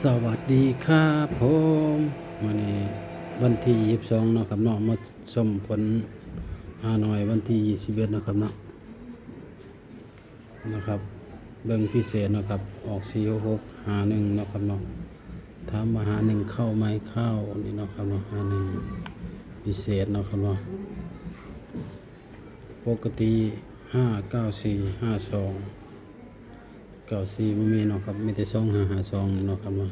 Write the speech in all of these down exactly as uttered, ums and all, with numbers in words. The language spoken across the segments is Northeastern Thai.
สวัสดีครับผม มื้อนี้วันที่ยี่สิบสองเนาะครับเนาะ มาชมผลฮานอยวันที่ยี่สิบเอ็ดเนาะครับเนาะ นะครับ เบิ่งพิเศษเนาะครับ ออกสี่หกห้าหนึ่งเนาะครับเนาะ ถามว่าห้าหนึ่งเข้าไหม เข้านี่เนาะครับเนาะ ห้าหนึ่งพิเศษเนาะครับเนาะ ปกติห้าเก้าสี่ ห้าสอง เก้าสี่บ่มีเนาะครับ มีแต่สองห้า ห้าสองเนาะครับเนาะ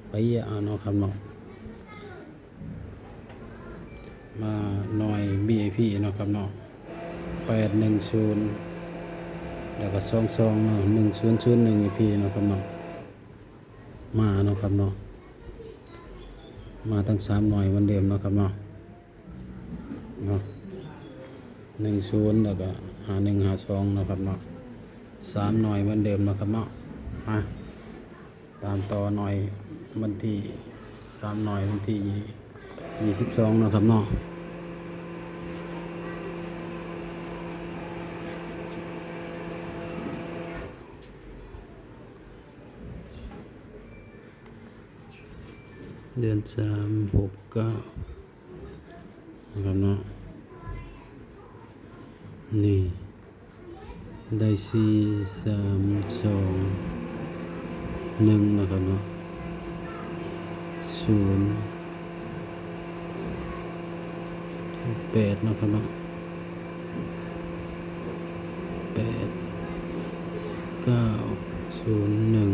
ไปเอาเนาะครับเนาะ มาหน่อย วี ไอ พี เนาะครับเนาะ แปดหนึ่งศูนย์ แล้วก็สองสองเนาะ หนึ่งศูนย์ศูนย์หนึ่ง อีกทีเนาะครับเนาะ มาเนาะครับเนาะ มาทั้งสามหน่อยเหมือนเดิมเนาะครับเนาะ เนาะ หนึ่งศูนย์ แล้วก็ห้าหนึ่ง ห้าสองเนาะครับเนาะ สามหน่อยเหมือนเดิมเนาะครับเนาะ มา ตามต่อหน่อยวันที่ สามหน่อยวันที่ยี่สิบสองเนาะครับเนาะ เดือนสาม หกเก้า นะครับเนาะ นี่ ได้สี่สามสองหนึ่งนะครับเนาะ ศูนย์แปดนะครับเนาะ แปดเก้าศูนย์หนึ่ง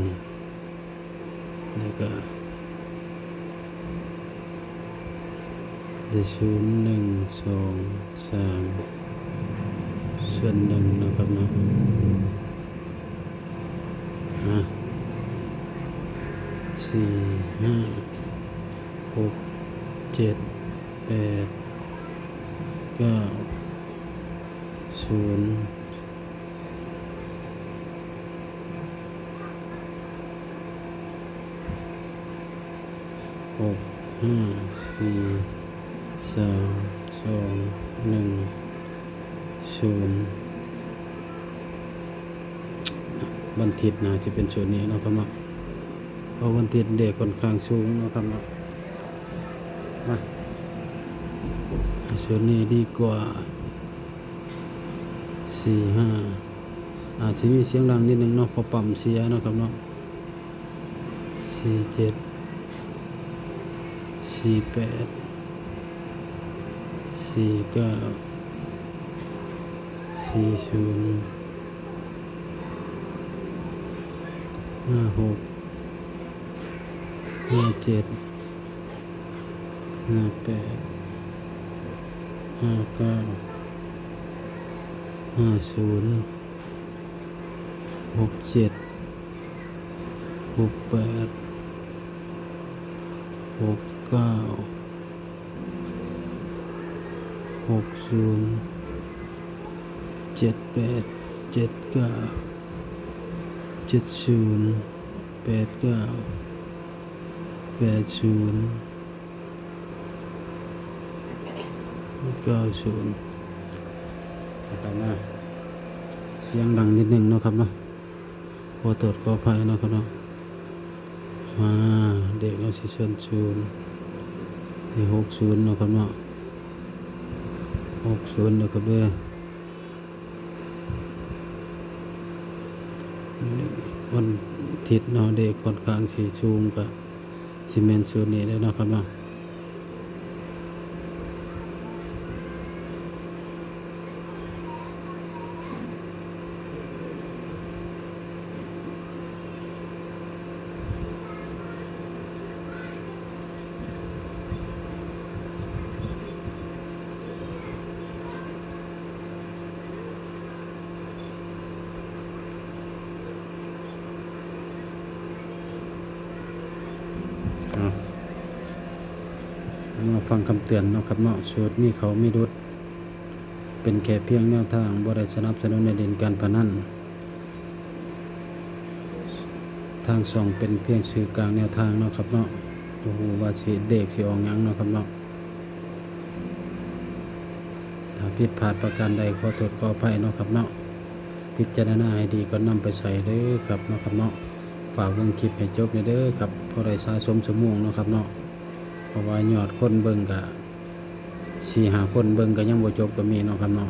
แล้วก็ ได้ศูนย์หนึ่งสองสาม ส่วนหนึ่งนะครับเนาะ อ่ะ สี่ห้าหกเจ็ดแปดเก้าศูนย์ หกห้าสี่สามสองหนึ่งศูนย์ วันอาทิตย์น่าจะเป็นสูตรนี้เนาะครับเนาะ เพราะวันอาทิตย์เลขค่อนข้างสูงเนาะครับเนาะ มา สูตรนี้ดีกว่า สี่ห้า อาจจะมีเสียงดังนิดนึงเนาะ เพราะปั๊มเสียเนาะครับเนาะ สี่เจ็ด สี่แปด สี่เก้า สี่ศูนย์ ห้าหก ห้าเจ็ด ห้าแปด ห้าเก้า ห้าศูนย์ หกเจ็ด หกแปด หกเก้า หกศูนย์ เจ็ดแปด เจ็ดเก้า เจ็ดศูนย์ แปดเก้า แปดศูนย์ เก้าศูนย์ นะครับนะ เสียงดังนิดนึงเนาะครับเนาะ ขอโทษขออภัยเนาะครับเนาะ มา เด็กเราสิส่วนศูนย์ นี่ หกศูนย์เนาะครับเนาะ หกศูนย์นะครับเด้อ วันอาทิตย์เนาะ เด็กค่อนข้างสิสูง ก็สิแม่นสูตรนี้เลยเนาะครับเนาะ อ่ะ มาฟังคำเตือนเนาะครับเนาะ สูตรมีเข้ามีหลุด เป็นแค่เพียงแนวทาง บ่ได้สนับสนุนให้เล่นการพนัน ทางช่องเป็นเพียงสื่อกลางแนวทางเนาะครับเนาะ บ่ฮู้ว่าสิ เลขสิออกหยังเนาะครับเนาะ ถ้าผิดพลาดประการใดขอโทษขออภัยเนาะครับเนาะ พิจารณาให้ดีก่อนนำไปใช้เด้อครับเนาะครับเนาะ ฝากเบิ่งคลิปให้จบแหน่เด้อครับ พอได้สะสมชั่วโมงเนาะครับเนาะ เพราะว่ายอดคนเบิ่งก็สี่ห้าคนเบิ่งก็ยังบ่จบก็มีเนาะครับเนาะ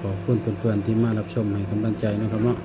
ขอบคุณเพื่อนๆที่มารับชมให้กำลังใจเนาะครับเนาะ